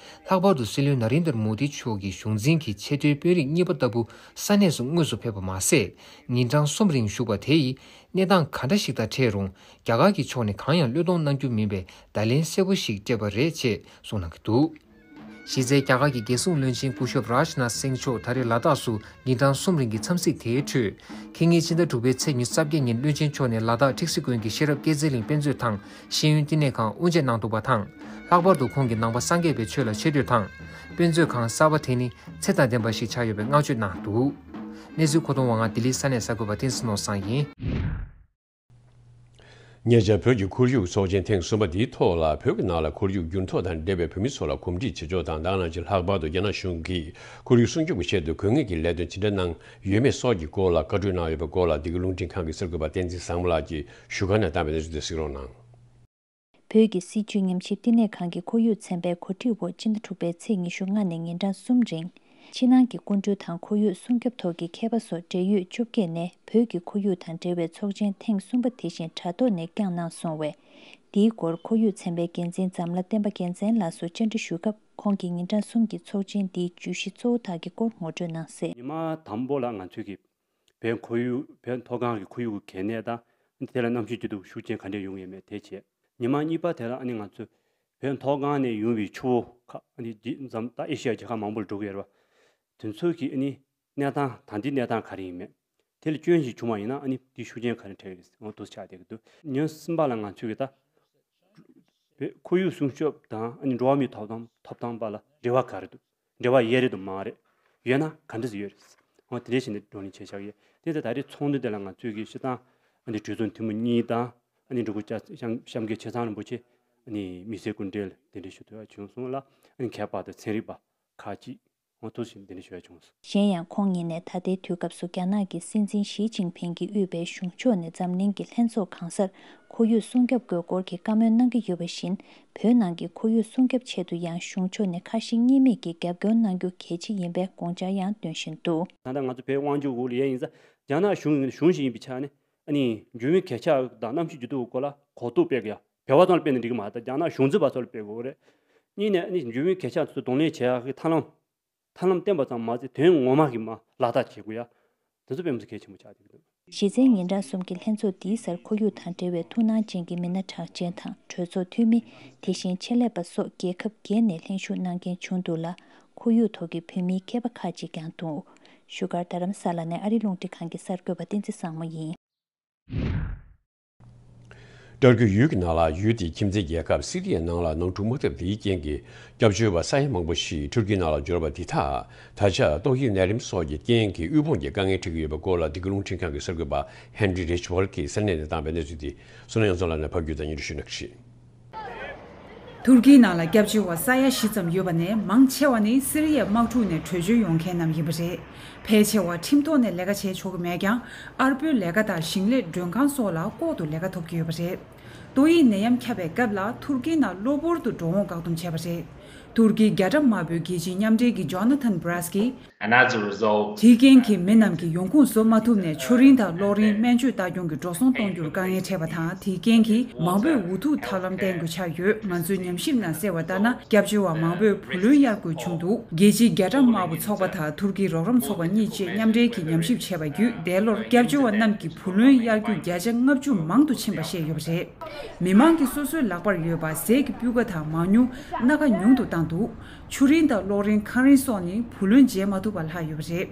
ལྷག་པར་དུ་སྲིད་བློན་ན་རེན་དར་མོ་དི་མཆོག་གི་གཞུང་འཛིན་གྱི་ཆེས་མཐོའི་དཔོན་རིགས་གཉིས་པ་ལྟ་བུ་ས་གནས་སུ་དངོས་སུ་ཕེབས་པ་མ་ཟད། ཉིན་གྲངས་གསུམ་རིང་བཞུགས་པ་དེ་ཡིས། གནས་སྟངས་ག་འདྲ་ཞིག་དང་འཕྲད་རུང་། རྒྱ་གར་གྱི་ཕྱོགས་ནས་གང་ཡང་བློས་གཏོང་གནང་རྒྱུ་མིན་པའི་བརྡ་ལན་གསལ་པོ་ཞིག་སྤྲད་པ་རེད་ཅེས་གསུངས་གནང་གི་འདུག། གཞི་རྩའི་རྒྱ་གར་གྱི་རྒྱལ་སྲུང་བློན་ཆེན་སྐུ་ཞབས་རཱཇ་ནཱཐ་སིང་མཆོག་ད་རེས་ལ་དྭགས་སུ་ཉིན་གྲངས་གསུམ་རིང་གི་འཚམས་གཟིགས་དེའི་ཁྲོད། ཁེ་ཉིན་ཕྱི་ཟླ་དྲུག་པའི་ཚེས་ཉི་ཤུ་རྩ་བརྒྱད་ཉིན་བློན་ཆེན་མཆོག་ནས་ལ་དྭགས་ཁྲིག་སི་དགོན་གྱི་ཤེས་རབ་སྐྱེད་ཚལ་གླིང་དཔེ་མཛོད་དང་ཤེས་ཡོན་བསྟི་གནས་ཁང་དབུ་འབྱེད་གནང་འདུག་པ་དང་། ལྷག་པར་དུ་ཁོང་གིས་ནང་པ་སངས་རྒྱས་པའི་ཆོས་ལ་ཆེ་བསྟོད་དང་། དཔེ་མཛོད་ཁང་གསར་པ་དེ་ནི་ཚེ་དང་ལྡན་པ་ཞིག་ཆགས་ཡོད་པའི་བསྔགས་བརྗོད་གནང་འདུག། གནས་ཚུལ་མཁོ་གཏོང་བ་ང་ལྡི་ལི་ས་གནས་གསར་འགོད་པ་བསྟན་འཛིན་ནོར་བཟང་ཡིན། ཉེ་ཆར་བོད་ཀྱི་ཁོར་ཡུག་ཚོགས་ཆེན་ཐེངས་གསུམ་པ་འདིའི་ཐོག་ལ། བོད་ཀྱི་ནང་ལ་ཁོར་ཡུག་འགྱུར་ལྡོག་དང་འབྲེལ་བའི་བོད་མི་ཚོ་ལ་གོམས་འདྲིས་བྱེད་ཕྱོགས་དང་། ད་ག་ནང་བཞིན་ལྷག་པར་དུ་རྒྱ་ནག་གཞུང་གིས་ཁོར་ཡུག་སྲུང་སྐྱོབ་ཀྱི་ཆེད་དུ་དགོས་ངེས་ཀྱི་ལས་དོན་ཇི་འདྲ་གནང་ཡོད་མེད་སོགས་ཀྱི་སྐོར་ལ་བཀའ་འཁྲོལ་གནང་ཡོད་པའི་སྐོར་ལ། འདི་གའི་རླུང་འཕྲིན་ཁང་གི་གསར་འགོད་པ་བསྟན་འཛིན་བཟང་མོ་ལགས་ཀྱིས་བཞུགས་སྒར་ནས་བཏང་བའི་གནས་ཚུལ་དེ་གཟིགས་རོགས་གནང་། བོད་ཀྱི་སྲིད་བྱུས་ཉམས་ཞིབ་བསྟི་གནས་ཁང་གི་ཁོར་ཡུག་ཚན་པའི་གོ་སྒྲིག་འོག་སྤྱི་ཟླ་དྲུག་པའི་ཚེས་ཉི་ཤུ་ལྔ་ནས་ཉིན་གྲངས་གསུམ་རིང་། ཕྱི་ནང་གི་སྐུ་མགྲོན་དང་ཁོར་ཡུག་སྲུང་སྐྱོབ་ཐོག་གི་མཁས་པ་སོགས་འབྲེལ་ཡོད་བཅོ་བརྒྱད་ནས་བོད་ཀྱི་ཁོར་ཡུག་དང་འབྲེལ་བའི་ཚོགས་ཆེན་ཐེངས་གསུམ་པ་དེ་བཞིན་དྲ་ཐོག་ནས་བསྐྱངས་གནང་སོང་བས། འདིའི་སྐོར་ཁོར་ཡུག་ཚན་པའི་འགན་འཛིན་འཛམ་ལྷ་བསྟན་པ་རྒྱལ་མཚན་ལགས་སུ་བཅར་འདྲི་ཞུས་སྐབས། ཁོང་གིས་ཉིན་གྲངས་གསུམ་གྱི་ཚོགས་ཆེན་འདིའི་བརྗོད་གཞི་གཙོ་བོ་དག་གི་སྐོར་ངོ་སྤྲོད་གནང་གསལ། ཉི་མ་དང་པོ་ལ་ང་ཚོས་ཀྱི་བོད་ཁོར་ཡུག་བོད་མཐོ་སྒང་གི་ཁོར་ཡུག་གི་གལ་གནད་དང་། དེ་ལ་གནམ་གཤིས་འགྱུར་ལྡོག་ཤུགས་རྐྱེན་ག་འདྲས་ཡོང་གི་ཡོད་མེད་དེ་བྱས། ཉི་མ་གཉིས་པ་དེ་ལ་ཨ་ནི་ང་ཚོས་བོད་མཐོ་སྒང་ནས་ཡོང་བའི་ཆུ་བོ་ཁག་ཨ་ནི་འདི་འཛམ་ད་ཨེ་ཤི་ཡ་རྒྱལ་ཁབ་མང་པོར་འགྲོ་གི་ཡོད་རེད་བ། དེ་ཚོ་གི་ཨ་ནི་གནས་སྟངས་ད་ལྟའི་གནས་སྟངས་ག་རེ་ཡིན་མེད། དེ་ལ་སྐྱོན་ཞིག་བྱུང་བ་ཡིན་ན་ཨ་ནི་དེ་ཤུགས་རྐྱེན་ག་རེ་འཕྲད་ཀྱི་རེད། འོ་འདུག་ཆགས་བསྡད་ཀྱི་འདུག་ཉིན་གསུམ་པ་ལ་ང་ཚོས་ཀྱི་ད་བོད་ཁོར་ཡུག་སྲུང་སྐྱོབ་དང་ཨ་ནི་འགྲོ་བ་མིའི་ཐོབ་ཐང་ཐོབ་ཐང་བར་ལ་འབྲེལ་བ་ག་རེ་འདུག་འབྲེལ་བ་ཡོད་རེད་དམ་མ་རེད། ཡོད་ན་ག་འདྲ་ཞིག་ཡོད་རེད། འོ་དེ་འདྲ་བྱས་ནས་བགྲོ་གླེང་བྱས་བཞག་ཡོད། དེ་ཚེ་ད་རེས་ཚོགས་འདུ་དེ་ལ་ང་ཚོས་ཀྱི་སྤྱིར་བཏང་ཨ་ནི་གྲོས་ཚོགས་འཐུས་མི་གཉིས་དང་ཨ་ནི་འབྲུག་སྐྱབས་གཤམ་གཤམ་གྱི་ཆེ་ཚང་རིན་པོ་ཆེ་ཨ་ནི་དམིགས་བསལ་སྐུ་མགྲོན་གདན་འདྲེན་ཞུ་ཐུབ་ཡ་བྱུང་སོང་ལ། ཨ་ནི་མཁས་པ་དང་ཚན་རིག་པ་ཁག་ཅིག་འོ་ཐུགས་རྗེ་ཆེ་གདན་འདྲེན་ཞུ་ཡ་བྱུང་སོང་། གཞན་ཡང་ཁོང་ཉིད་ནས་ད་ལྟའི་དུས་སྐབས་སུ་རྒྱ་ནག་གི་སྲིད་འཛིན་ཞི་ཅིན་ཕིང་གིས་དབུས་པའི་གཞུང་ཕྱོགས་ནས་འཛམ་གླིང་གི་ལྷན་ཚོགས་གང་སར་ཁོར་ཡུག་སྲུང་སྐྱོབ་དགོས་སྐོར་གྱི་བཀའ་མོལ་གནང་གི་ཡོད་པ་བཞིན། བོད་ནང་གི་ཁོར་ཡུག་སྲུང་སྐྱོབ་ཆེད་དུ་ཡང་གཞུང་ཕྱོགས་ནས་ཁ་ཞེ་གཉིས་མེད་ཀྱིས་རྒྱབ་སྐྱོར་གནང་རྒྱུ་གལ་ཆེ་ཡིན་པའི་དགོངས་འཆར་ཡང་འདོན་བཞིན་འདུག་ད་ལྟ་ང་ཚོ་བོད་དབང་ཆ་འོག་ལ་ཡོད་ཡིན་ཙང་། རྒྱ་ནག་གཞུང་གཞུང་ཞིག་ཡིན་པའི་ཆ་ནས་ཨ་ནི་འཇིགས་མེད་གད་ཕྱགས་དང་གནམ་གཤིས་འགྱུར་ལྡོག་སྐོར་ལ་གོ་རྟོགས་སྤེལ་དགོས་ཡ། བོད་པ་ཚོ་ལ་སྤེལ་ན་འགྲིག་གི་མ་རེད། ད་རྒྱ་ནག་གཞུང་འཛིན་པ་ཚོ་ལ་སྤེལ་དགོས་རེད། གཉིས་ནས་ཨ་ནི་འཇིགས་མེད་གད་ཕྱགས་ཚོ་གདོང་ལེན་བྱེད་ཡག་གི་ཐབས་ལམ། ཐབས་ལམ་བསྟན་པ་ཙམ་མ་ཟད་དོན་ངོ་མ་གི་མ་ལག་བསྟར་བྱེད་དགོས་ཡ། དེ་ཚོ་དཔེ་མི་སྲིད་གལ་ཆེན་པོ་ཆགས་བསྡད་ཀྱི་འདུག་གཞི་རྩའི་ཉིན་གྲངས་གསུམ་གྱི་ལྷན་ཚོགས་འདིའི་སར་ཁོར་ཡུག་དང་འབྲེལ་བའི་ཐུགས་སྣང་ཅན་གྱི་མི་སྣ་གྲགས་ཅན་དང་གྲོས་ཚོགས་འཐུས་མི། དེ་བཞིན་ཆེད་ལས་པ་སོགས་རྒྱལ་ཁབ་བརྒྱད་ནས་ལྷན་ཞུགས་གནང་མཁན་བྱུང་འདུག་ལ། ཁོར་ཡུག་ཐོག་གི་བོད་མིའི་མཁས་པ་ཁག་ཅིག་ཀྱང་འདུག་བཞུགས་སྒར་རྡ་རམ་ས་ལ་ནས་ཨ་རིའི་རླུང་འཕྲིན་ཁང་གི་གསར་འགོད་པ་བསྟན་འཛིན་བཟང་མོ་ཡིན། ཏུར་ཀི་ཡུལ་གྱི་ནང་ལ་ཡུལ་དེའི་ཁྱིམ་མཚེས་རྒྱལ་ཁབ་སི་རི་ཡའི་ནང་ལ་ནོར་འཁྲུལ་མ་ཐེབས་དེའི་རྐྱེན་གྱིས། སྐྱབས་བཅོལ་བ་ས་ཡ་མང་པོ་ཞིག་ཏུར་ཀིའི་ནང་ལ་འབྱོར་བ་དེ་དག་ད་ཆ་ཏོག་དབྱིབས་ནད་རིམས་སོགས་ཀྱི་རྐྱེན་གྱིས་དབུལ་ཕོངས་ཀྱི་དཀའ་ངལ་འཕྲད་ཀྱི་ཡོད་པའི་སྐོར་ལ། འདི་ག་རླུང་འཕྲིན་ཁང་གི་གསར་འགོད་པ་ཧན་རི་རེཇ་ཝལ་གྱིས་ས་གནས་ནས་བཏང་པའི་གནས་ཚུལ་དེ། བསོད་ནམས་དབྱངས་འཛོམས་ལགས་ནས་ཕབ་སྒྱུར་དང་སྙན་སྒྲོན་ཞུ་གནང་གི་རེད། ཏུར་ཀིའི་ནང་ལ་སྐྱབས་བཅོལ་བ་ས་ཡ་བཞི་ཙམ་ཡོད་པ་ནས་མང་ཆེ་བ་ནི་སི་རི་ཡའི་དམག་འཁྲུག་ནས་བྲོས་བྱོལ་ཡོང་མཁན་རྣམས་ཡིན་པ་རེད། ཕལ་ཆེ་བ་ཁྲིམས་ཐོག་ནས་ལས་ཀ་བྱེད་ཆོག་གི་མེད་ཀྱང་། ཨར་པོའི་ལས་ཀ་དང་ཞིང་ལས་མགྲོན་ཁང་སོགས་ལ་ལྐོག་ཏུ་ལས་ཀ་ཐོབ་ཀྱི་ཡོད་པ་རེད། ཏོག་དབྱིབས་ནད་ཡམས་ཁྱབ་པའི་སྐབས་ལ་ཏུར་ཀིའི་ནང་གློ་བུར་དུ་འགྲོ་འོང་བཀག་སྡོམ་བྱས་པ་རེད། ཏུར་ཀིའི་རྒྱ་གྲམ་དམར་པོའི་རྒྱལ་སྤྱིའི་མཉམ་འབྲེལ་གྱི་ཇོ་ན་ཐན་བྷ་རཱས་ཀྱིས། And as a result, དེའི་རྐྱེན་གྱིས་མི་རྣམས་ཀྱིས་ཡོང་ཁུངས་བཟོ་མ་ཐུབ་ནས་ཆུ་རིན་དང་གློག་རིན་སྨན་བཅོས་ལྟ་སྐྱོང་གི་འགྲོ་སོང་གཏོང་རྒྱུར་དཀའ་ངལ་འཕྲད་པ་དང་། དེའི་རྐྱེན་གྱིས་མང་པོས་འུ་ཐུག་ཐབས་ལམ་བསྟེན་དགོས་ཆགས་ཡོད། ང་ཚོའི་ཉམས་ཞིབ་ནང་གསལ་བ་ལྟར་ན། སྐྱབས་བཅོལ་བ་མང་པོས་བུ་ལོན་གཡར་དགོས་བྱུང་འདུག་རྒྱལ་སྤྱིའི་རྒྱ་གྲམ་དམར་པོ་ཚོགས་པ་དང་ཏུར་ཀིའི་རོགས་རམ་ཚོགས་པ་གཉིས་བཅས་མཉམ་འབྲེལ་གྱིས་ཉམས་ཞིབ་བྱས་པ་བརྒྱུད། འདས་ལོར་སྐྱབས་བཅོལ་བ་རྣམས་ཀྱི་བུ་ལོན་གཡར་རྒྱུ་བརྒྱ་ཆ་ལྔ་བཅུ་མང་དུ་ཕྱིན་པ་བཤད་ཡོད་པ་རེད། མི་མང་གིས་སོ་སོའི་ལག་པར་ཡོད་པ་ཟས་ཀྱི་སྤུས་ཀ་དང་མ་དངུལ་སྣ་ཁ་ཉུང་དུ་བཏང་འདུག་ཆུ་རིན་དང་གློག་རིན། ཁང་རིན་སོགས་ནི་བུ་ལོན་འཇལ་མ་ཐུབ་པ་ལྷག་ཡོད་པ་རེད།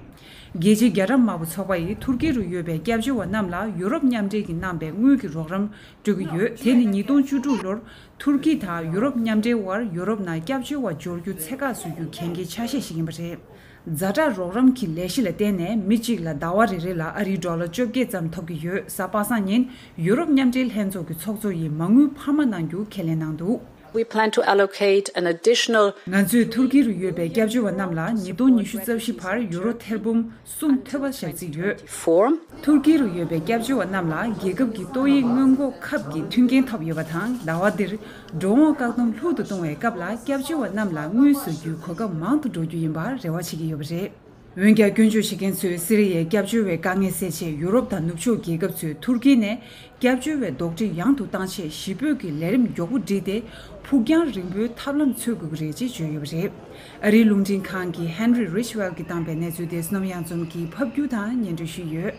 རྒྱལ་སྤྱིའི་རྒྱ་གྲམ་དམར་པོ་ཚོགས་པ་ཡིས་ཐུར་ཀི་རུ་ཡོད་པའི་སྐྱབས་བཅོལ་བ་རྣམས་ལ་ཡུ་རོབ་མཉམ་འབྲེལ་གྱིས་གནང་པའི་དངུལ་གྱི་རོགས་རམ་སྤྲོད་ཀྱི་ཡོད། དེ་ནི་ཉིས་སྟོང་བཅུ་དྲུག་ལོར་ཐུར་ཀི་དང་ཡུ་རོབ་མཉམ་འབྲེལ་དབར་ཡུ་རོབ་ནང་སྐྱབས་བཅོལ་བ་འབྱོར་རྒྱུ་ཚད་བཀག་བཟོ་རྒྱུའི་གན་རྒྱའི་ཆ་ཤས་ཤིག་ཡིན་པ་རེད། ཛ་དྲག་རོགས་རམ་གྱི་ལས་གཞི་ལ་བརྟེན་ནས་མི་གཅིག་ལ་ཟླ་བ་རེ་རེ་ལ་ཨ་རིའི་ཌོ་ལར་བཅོ་བརྒྱད་ཙམ་ཐོབ་ཀྱི་ཡོད། གཟའ་པ་སངས་ཉིན་ཡུ་རོབ་མཉམ་འབྲེལ་ལྷན་ཚོགས་ཀྱི་ཚོགས་གཙོ་ཡིས་མ་དངུལ་འཕར་མ་གནང་རྒྱུ་ཁས་ལེན་གནང་འདུག We plan to allocate an additional ང་ཚོས་ཐུར་ཀི་རུ་ཡོད་པའི་སྐྱབས་བཅོལ་བ་རྣམས་ལ་ཉིས་སྟོང་ཉི་ཤུ་རྩ་བཞི་བར་ཡུ་རོ་ཐེར་འབུམ་གསུམ་ཐོབ་པ་བཞག་རྩིས་ཡོད། Forum ཐུར་ཀི་རུ་ཡོད་པའི་སྐྱབས་བཅོལ་བ་རྣམས་ལ་རྒྱལ་ཁབ་ཀྱི་ཏོག་དབྱིབས་སྔོན་འགོག་ཁབ་ཀྱི་མཐུན་རྐྱེན་ཐོབ་ཡོད་པ་དང་། ཟླ་བ་འདིར་འགྲོ་འོང་བཀག་སྡོམ་ལྷུག་ཏུ་གཏོང་བའི་སྐབས་ལ་སྐྱབས་བཅོལ་བ་རྣམས་ལ་དངུལ་བཟོ་རྒྱུའི་གོ་སྐབས་མང་དུ་འགྲོ་རྒྱུ་ཡིན་པར་རེ་བ་བྱེད་ཀྱི་ཡོད་པ་རེད། འོན་ཀྱང་སྐྱོན་བརྗོད་བྱེད་མཁན་ཚོས་སི་རི་ཡའི་སྐྱབས་བཅོལ་བའི་དཀའ་ངལ་སེལ་ཆེད་ཡུ་རོབ་དང་ནུབ་ཕྱོགས་རྒྱལ་ཁབ་ཚོས་ཐུར་ཀི་ནས་སྐྱབས་བཅོལ་བའི་རྡོག་ཁྲེས་ཡང་དུ་བཏང་ཆེད་ཞི་འབོད་ཀྱི་ལས་རིམ་མགྱོགས་པོ་བསྒྲིགས་ཏེ། ཕུགས་རྒྱང་རིང་པོའི་ཐབས་ལམ་འཚོལ་དགོས་ཀྱི་རེད་ཅེས་བརྗོད་ཡོད་པ་རེད། ཨ་རིའི་རླུང་འཕྲིན་ཁང་གི་ཧན་རི་རིཆ་ཝེལ་གྱིས་བཏང་པའི་གནས་ཚུལ་དེ་བསོད་ནམས་གཡང་འཛོམས་ཀྱིས་ཕབ་སྒྱུར་དང་སྙན་སྒྲོན་ཞུས་ཡོད།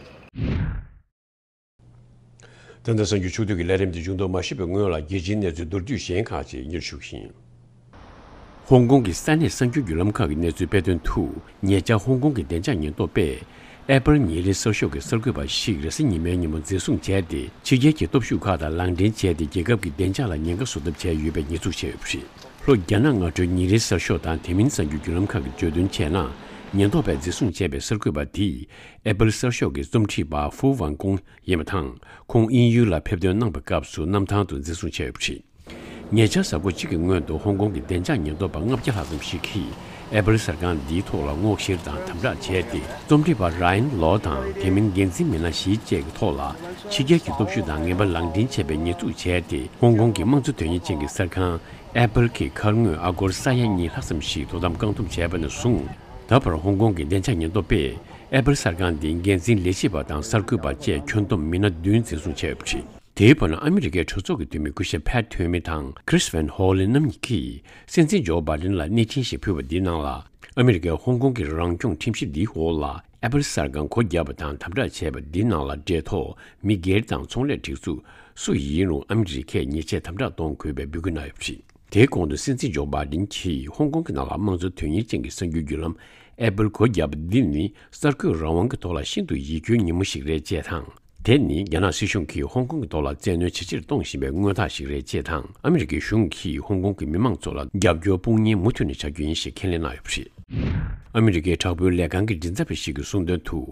ད་ལྟ་གསར་འགྱུར་ཕྱོགས་བསྡུས་ཀྱི་ལས་རིམ་དེ་མཇུག་བསྡོམས་མ་ཞུས་པའི་སྔོན་ལ། རྒྱལ་སྤྱིའི་གནས་ཚུལ་མདོར་བསྡུས་གཞན་ཁག་ཅིག་སྙན་ཞུ་གི་ཡིན། ཧོང་ཀོང་གི་ས་གནས་གསར་འགྱུར་བརྒྱུད་ལམ་ཁག་གི་གནས་ཚུལ་སྤེལ་དོན་དུ། ཉེ་ཆར་ཧོང་ཀོང་གི་བདེ་འཇགས་ཉེན་རྟོག་པས་ཨེ་པར་ཉིན་རེའི་གསར་ཤོག་གི་གསར་འགོད་པ་ཞིག་རེས་གཟའ་ཉི་མའི་ཉིན་མོ་འཛིན་བཟུང་བྱས་ཏེ། ཕྱི་རྒྱལ་གྱི་སྟོབས་ཤུགས་ཁག་དང་ལག་འབྲེལ་བྱས་ཏེ། རྒྱལ་ཁབ་ཀྱི་བདེ་འཇགས་ལ་ཉེན་ཁ་བཟོ་ཐབས་བྱས་ཡོད་པའི་ཉེས་འཛུགས་བྱས་ཡོད་པ་རེད། ལྷོ་རྒྱ་ནག་སྔ་དྲོའི་ཉིན་རེའི་གསར་ཤོག་དང་དེ་མིན་གསར་འགྱུར་བརྒྱུད་ལམ་ཁག་གིས་བརྗོད་དོན་བྱས་ན། ཉེན་རྟོག་པས་འཛིན་བཟུང་བྱས་པའི་གསར་འགོད་པ་དེས་ཨེ་པལ་གསར་ཤོག་གི་རྩོམ་སྒྲིག་པ་ཧྥུ་ཝན་ཀུང་ཡིན་པ་དང་། ཁོང་དབྱིན་ཡུལ་ལ་ཕེབས་ཐོན་གནང་པའི་སྐབས་སུ་གནམ་ཐང་དུ་འཛིན་བཟུང་བྱས་ཡོད་པ་རེད། ཉེ་ཆར་གཟའ་འཁོར་གཅིག་གི་སྔོན་དུ་ཧོང་ཀོང་གི་བདེ་འཇགས་ཉེན་རྟོག་པ་ལྔ་བརྒྱ་ལྷག་ཙམ་ཞིག་གིས་ཨེ་པལ་གསར་ཁང་འདིའི་ཐོག་ལ་སྔོག་བཤེར་དང་དམ་དྲག་བྱས་ཏེ། རྩོམ་སྒྲིག་པ་ར་ཡན་ལོ་དང་དེ་མིན་འགན་འཛིན་མི་སྣ་བཞི་བཅས་ཀྱི་ཐོག་ལ་ཕྱི་རྒྱལ་གྱི་སྟོབས་ཤུགས་དང་ངན་པ་ལག་འདྲེན་བྱས་པའི་ཉེས་འཛུགས་བྱས་ཏེ། ཧོང་ཀོང་གི་དམངས་གཙོ་དོན་གཉེར་ཅན་གྱི་གསར་ཁང་ཨེ་པལ་གྱི་མཁར་དངོས་ཨ་སྒོར་ས་ཡ་གཉིས་ལྷག་ཙམ་ཞིག་དོ་དམ་བཀག་སྡོམ་བྱས་པ་ནས་བཟུང་། ད་བར་ཧོང་ཀོང་གི་བདེ་འཇགས་ཉེན་རྟོག་པས་ཨེ་པལ་གསར་ཁང་འདིའི་འགན་འཛིན་ལས་བྱེད་པ་དང་གསར་འགོད་པ་བཅས་ཁྱོན་བསྡོམས་མི་སྣ་བདུན་འཛིན་བཟུང་བྱས་ཡོད་པ་རེད། དེའི་བར་ན་ཨ་མི་རི་ཀའི་གྲོས་ཚོགས་ཀྱི་འཐུས་མི་སྐུ་ཞབས་ཕེ་ཐོན་མི་དང་ཁྲིས་ཝན་ཧོ་ལིན་རྣམ་གཉིས་ཀྱིས་སྲིད་འཛིན་ཇོ་བྷའི་ཌེན་ལ་གནས་འཕྲིན་ཞིག་ཕུལ་བ་འདིའི་ནང་ལ། ཨ་མི་རི་ཀའི་ཧོང་ཀོང་གི་རང་སྐྱོང་ཁྲིམས་གཞི་འདིའི་འོག་ལ་ཨེ་པལ་གསར་ཁང་སྒོ་བརྒྱབ་པ་དང་དམ་དྲག་བྱས་པ་འདིའི་ནང་ལ་འབྲེལ་ཐོགས་མི་སྒེར་དང་ཚོང་ལས་སྒྲིག་འཛུགས་སུ་ཡིན་རུང་ཨ་མི་རི་ཀས་ཉེས་ཆད་དམ་དྲག་གཏོང་དགོས་པའི་འབོད་སྐུལ་གནང་ཡོད་པ་རེད། དེའི་གོང་དུ་སྲིད་འཛིན་ཇོ་བྷའི་ཌེན་གྱིས་ཧོང་ཀོང་གི་ནང་ལ་དམངས་གཙོ་དོན་གཉེར་ཅན་གྱི་གསར་འགྱུར་བརྒྱུད་ལམ་ཨེ་པལ་སྒོ་བརྒྱབ་པ་འདི་ནི་གསར་འགོད་རང་དབང་གི་ཐོག་ལ་ཤིན་ཏུ་ཡིད་སྐྱོའི་ཉིན་མོ་ཞིག་རེད་ཅེས་དང་། དེ་ནི་རྒྱ་ནག་སྲིད་གཞུང་གིས་ཧོང་ཀོང་གི་ཐོག་ལ་བཙན་གནོན་ཇེ་ཆེར་གཏོང་བཞིན་པའི་མངོན་རྟགས་ཤིག་རེད་ཅེས་དང་། ཨ་མི་རི་ཀའི་གཞུང་གིས་ཧོང་ཀོང་གི་མི་མང་ཚོ་ལ་རྒྱབ་སྐྱོར་དཔུང་གཉེན་མུ་མཐུད་ནས་བྱ་རྒྱུ་ཡིན་ཞེས་ཁས་ལེན་གནང་ཡོད་པ་རེད། ཨ་མི་རི་ཀའི་དྲག་པོའི་ལས་ཁང་གི་མགྲིན་ཚབ་པ་ཞིག་གིས་གསུངས་དོན་དུ།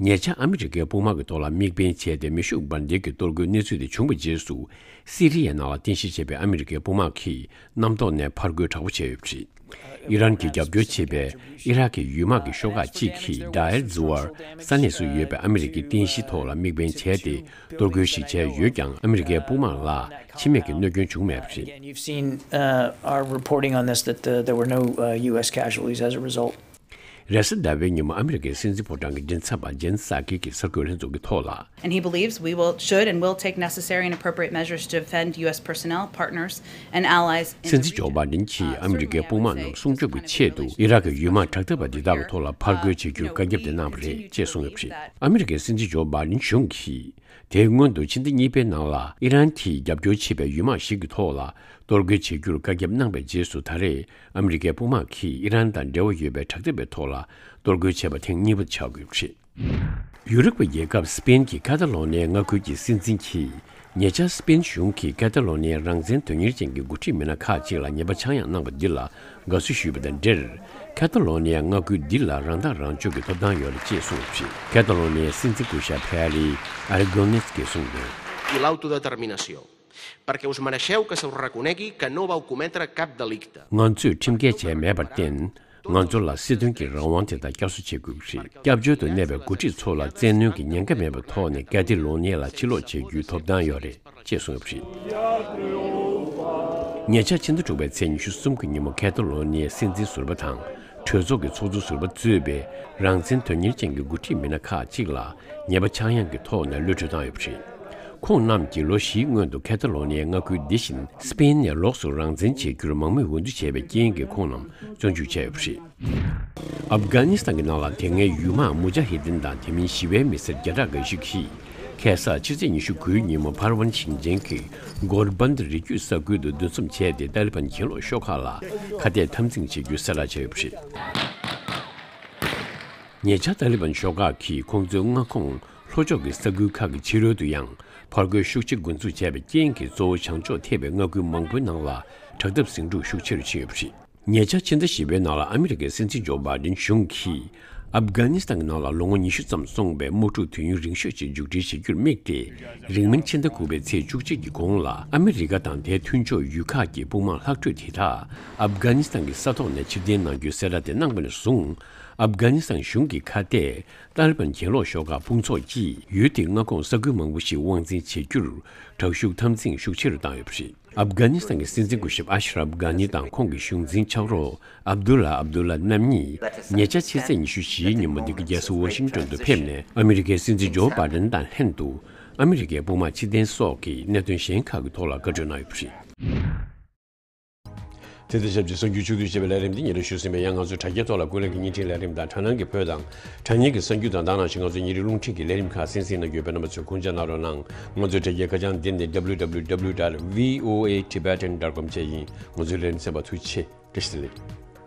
ཉེ་ཆར་ཨ་མི་རི་ཀའི་དཔུང་དམག་གི་ཐོག་ལ་དམིགས་འབེན་བྱས་ཏེ་མེ་ཤུགས་འབར་མདེལ་གྱི་གཏོར་རྒོལ་གནས་ཚུལ་དེ་བྱུང་བའི་རྗེས་སུ། སི་རི་ཡའི་ནང་ལ་རྟེན་གཞི་བྱས་པའི་ཨ་མི་རི་ཀའི་དཔུང་དམག་གིས་གནམ་ཐོག་ནས་ཕར་རྒོལ་དྲག་པོ་བྱས་ཡོད་པ་རེད། ཨི་རན་གྱིས་རྒྱབ་སྐྱོར་བྱེད་པའི་ཨི་རག་གི་ཡུལ་དམག་གི་ཤོག་ཁག་ཅིག་གིས་ཌ་ཨེལ་ཛུ་ཝར་ས་གནས་སུ་ཡོད་པའི་ཨ་མི་རི་ཀའི་རྟེན་གཞིའི་ཐོག་ལ་དམིགས་འབེན་བྱས་ཏེ། གཏོར་རྒོལ་ཞིག་བྱས་ཡོད་ཀྱང་། ཨ་མི་རི་ཀའི་དཔུང་དམག་ལ་འཆི་རྨས་ཀྱི་གནོད་སྐྱོན་བྱུང་མེད་པ་རེད། You've seen, uh, our reporting on this, that, uh, there were no, uh, U S casualties as a result. རེས་གཟའ་ཟླ་བའི་ཉིན་མོ་ཨ་མི་རི་ཀའི་སྲིད་འཛིན་ཕོ་བྲང་གི་མགྲིན་ཚབ་པ་ཇེན་སཱ་ཀི་གིས་གསར་འགོད་ལྷན་ཚོགས་ཀྱི་ཐོག་ལ། And he believes we will, should and will take necessary and appropriate measures to defend U S personnel, partners, and allies in the region. སྲིད་འཛིན་ཇོ་བྷའི་ཌེན་གྱིས་ཨ་མི་རི་ཀའི་དཔུང་དམག་རྣམས་སྲུང་སྐྱོབ་ཀྱི་ཆེད་དུ་ཨི་རག་གི་ཡུལ་དམག་དྲག་འཐབ་པ་འདི་དག་གི་ཐོག་ལ་ཕར་རྒོལ་བྱེད་རྒྱུར་བཀའ་ཁྱབ་དེ་གནང་བ་རེད་ཅེས་གསུངས་ཡོད་པ་རེད། ཨ་མི་རི་ཀའི་སྲིད་འཛིན་ཇོ་བྷའི་ཌེན་གཞུང་གིས། དེའི་སྔོན་དུ་ཕྱི་ཟླ་གཉིས་པའི་ནང་ལ་ཨི་རན་གྱིས་རྒྱབ་སྐྱོར་བྱེད་པའི་ཡུལ་དམག་ཞིག་གི་ཐོག་ལ་གཏོར་རྒོལ་བྱེད་རྒྱུར་བཀའ་ཁྱབ་གནང་བའི་རྗེས་སུ། ད་རེས་ཨ་མི་རི་ཀའི་དཔུང་དམག་གིས་ཨི་རན་དང་འབྲེལ་བ་ཡོད་པའི་དྲག་འཐབ་པའི་ཐོག་ལ་གཏོར་རྒོལ་བྱས་པ་ཐེངས་གཉིས་པ་ཆགས་ཡོད་པ་རེད། ཡུ་རོབ་ཀྱི་རྒྱལ་ཁབ་སི་པེན་གྱི་ཁ་ཏ་ལོ་ནི་ཡའི་མངའ་ཁུལ་གྱི་སྲིད་འཛིན་གྱིས། ཉེ་ཆར་སི་པེན་གཞུང་གིས་ཁ་ཏ་ལོ་ནི་ཡའི་རང་བཙན་དོན་གཉེར་ཅན་གྱི་འགོ་ཁྲིད་མི་སྣ་ཁག་ཅིག་ལ་ཉེས་པ་ཆག་ཡང་གནང་བ་འདི་ལ་དགའ་བསུ་ཞུས་པ་དང་འབྲེལ། ཁ་ཏ་ལོ་ནི་ཡའི་མངའ་ཁུལ་འདི་ལ་རང་ཐག་རང་གཅོད་ཀྱི་ཐོབ་ཐང་ཡོད་རེད་ཅེས་གསུངས་ཡོད་པ་རེད། ཁ་ཏ་ལོ་ནི་ཡའི་སྲིད་འཛིན་སྐུ་ཞབས་ཕེ་ཨ་རི་ཨ་རི་གོ་ནེས་ཀྱིས་གསུངས་དོན། I l'autodeterminació, perquè us mereixeu que se us reconegui que no vau cometre cap delicte. ང་ཚོས་ཁྲིམས་འགལ་བྱས་མེད་པར་བརྟེན། ང་ཚོ་ལ་སྲིད་དོན་གྱི་རང་དབང་དེ་དག་བསྐྱར་གསོ་བྱེད་དགོས་ཀྱི་རེད། སྐྱབས་བཅོལ་དུ་གནས་པའི་འགོ་ཁྲིད་ཚོ་ལ་བཙན་གནོན་གྱི་ཉེན་ཁ་མེད་པའི་ཐོག་ནས་ཀ་ཏི་ལོ་ནི་ཡ་ལ་ཕྱིར་ལོག་བྱེད་རྒྱུའི་ཐོབ་ཐང་ཡོད་རེད་ཅེས་གསུངས་ཡོད་པ་རེད། ཉེ་ཆར་ཕྱི་ཟླ་དྲུག་པའི་ཚེས་ཉི་ཤུ་གསུམ་གྱི་ཉིན་མོ་ཁ་ཏ་ལོ་ནི་ཡའི་སྲིད་འཛིན་ཟུར་པ་དང་གྲོས་ཚོགས་ཀྱི་ཚོགས་གཙོ་ཟུར་པ་གཙོས་པའི་རང་བཙན་དོན་གཉེར་ཅན་གྱི་འགོ་ཁྲིད་མི་སྣ་ཁག་ཅིག་ལ་ཉེས་པ་ཆག་ཡང་གི་ཐོག་ནས་གློད་གྲོལ་བཏང་ཡོད་པ་རེད། ཁོང་རྣམས་ཀྱིས་ལོ་བཞིའི་སྔོན་དུ་ཁ་ཏ་ལོ་ནི་ཡའི་མངའ་ཁུལ་འདི་བཞིན་སི་པེན་ནས་ལོགས་སུ་རང་བཙན་བྱེད་རྒྱུར་མང་མོས་འོས་བསྡུ་བྱས་པའི་རྐྱེན་གྱིས་ཁོང་རྣམས་བཙོན་འཇུག་བྱས་ཡོད་པ་རེད། ཨབ་གྷ་ནི་སི་ཐན་གྱི་ནང་ལ་དེ་སྔའི་ཡུལ་དམག་མུ་ཇ་ཧི་དིན་དང་དེ་མིན་ཞི་བའི་མི་སེར་བརྒྱ་ཕྲག་འགའ་ཞིག་གིས། ཁ་སང་ཕྱི་ཚེས་ཉི་ཤུ་དགུའི་ཉིན་མོ་ཕར་ཝན་ཞིང་ཆེན་གྱི་གོར་བན་ཌི་རི་རྒྱུད་ས་ཁུལ་དུ་འདུ་འཛོམས་བྱས་ཏེ། ཏཱ་ལི་བན་གྱེན་ལོག་ཤོག་ཁག་ལ་ཁ་གཏད་འཐབ་འཛིང་བྱེད་རྒྱུའི་གསལ་བསྒྲགས་བྱས་ཡོད་པ་རེད། ཉེ་ཆར་ཏཱ་ལི་བན་ཤོག་ཁག་གིས་ཁོང་ཚོའི་མངའ་ཁོངས་ལྷོ་ཕྱོགས་ཀྱི་ས་ཁུལ་ཁག་གི་ཕྱི་རོལ་དུ་ཡང་ཕར་རྒོལ་ཤུགས་ཆེ་འགོ་འཛུགས་བྱས་པའི་རྐྱེན་གྱིས། གཙོ་བོ་བྱང་ཕྱོགས་ཐེ་བའི་མངའ་ཁུལ་མང་པོའི་ནང་ལ་དྲག་འཐབ་ཟིང་འཁྲུག་ཤུགས་ཆེ་རུ་ཕྱིན་ཡོད་པ་རེད། ཉེ་ཆར་ཕྱི་ཟླ་བཞི་པའི་ནང་ལ་ཨ་མི་རི་ཀའི་སྲིད་འཛིན་ཇོ་བྷའི་ཌེན་གཞུང་གིས། ཨབ་གྷ་ནི་སི་ཐན་གྱི་ནང་ལ་ལོ་ངོ་ཉི་ཤུ་ཙམ་སོང་བའི་དམག་འཁྲུག་དུས་ཡུན་རིང་ཤོས་ཤིག་མཇུག་སྒྲིལ་བྱེད་རྒྱུར་དམིགས་ཏེ། རིང་མིན་ཕྱི་ཟླ་དགུ་པའི་ཚེས་བཅུ་གཅིག་གི་གོང་ལ་ཨ་མི་རི་ཀ་དང་དེའི་མཐུན་ཕྱོགས་ཡུལ་ཁག་གི་དཔུང་དམག་ལྷག་འཕྲོས་དེ་དག་ཨབ་གྷ་ནི་སི་ཐན་གྱི་ས་ཐོག་ནས་ཕྱིར་འཐེན་གནང་རྒྱུའི་གསལ་བསྒྲགས་དེ་གནང་པ་ནས་བཟུང་། ཨབ་གྷ་ནི་སི་ཐན་གཞུང་གི་ཁ་གཏད་ཏཱ་ལི་བན་གྱེན་ལོག་ཤོག་ཁག་དཔུང་ཚོགས་ཀྱིས་ཡུལ་དེའི་མངའ་ཁོངས་ས་ཁུལ་མང་པོ་ཞིག་དབང་འཛིན་བྱེད་རྒྱུར་དྲག་ཤུགས་འཐབ་འཛིང་ཤུགས་ཆེ་རུ་བཏང་ཡོད་པ་རེད། ཨབ་གྷ་ནི་སི་ཐན་གྱི་སྲིད་འཛིན་སྐུ་ཞབས་ཨ་ཤ་རབ་གྷ་ནི་དང་ཁོང་གི་གཞུང་འཛིན་ཕྱག་རོགས་ཨབ་དུ་ལ་ཨབ་དུ་ལ་རྣམ་གཉིས་ཉེ་ཆར་ཕྱི་ཚེས་ཉི་ཤུ་བཞིའི་ཉིན་མོ་འདི་ག་རྒྱལ་ས་ཝ་ཤིང་ཏོན་དུ་ཕེབས་ནས། ཨ་མི་རི་ཀའི་སྲིད་འཛིན་ཇོ་བྷའི་ཌེན་དང་ལྷན་དུ་ཨ་མི་རི་ཀའི་དཔུང་དམག་ཕྱིར་འཐེན་སོགས་ཀྱི་གནད་དོན་གཞན་ཁག་གི་ཐོག་ལ་བཀའ་གྲོས་གནང་ཡོད་པ་རེད། དེ་དང་ཆབས་ཅིག་གསར་འགྱུར་ཕྱོགས་བསྡུས་བྱས་པའི་ལས་རིམ་འདི་ཉིན་རེ་ཞུ་ཟིན་པས། ཡང་ང་ཚོའི་དྲ་རྒྱའི་ཐོག་ལ་ཀུན་གླེང་གི་བརྙན་འཕྲིན་ལས་རིམ་དང་། དྲ་སྣང་གི་བོད་དང་དྲ་བརྙན་གྱི་གསར་འགྱུར་དང་། ད་ནང་བཞིན་ང་ཚོའི་ཉིན་རེའི་རླུང་འཕྲིན་གྱི་ལས་རིམ་ཁག་གསན་གཟིགས་གནང་རྒྱུ་ཡོད་པས། རྣམ་པ་ཚོས་ཁུངས་སྐྱེལ་གནང་རོགས་གནང་། ང་ཚོའི་དྲ་རྒྱའི་ཁ་བྱང་འདི་ནི་W W W dot V O A Tibetan dot com བཅས་ཡིན། ང་ཚོའི་ལས་རིམ་གསན་པར་ཐུགས་རྗེ་ཆེ། བཀྲ་ཤིས་བདེ་ལེགས།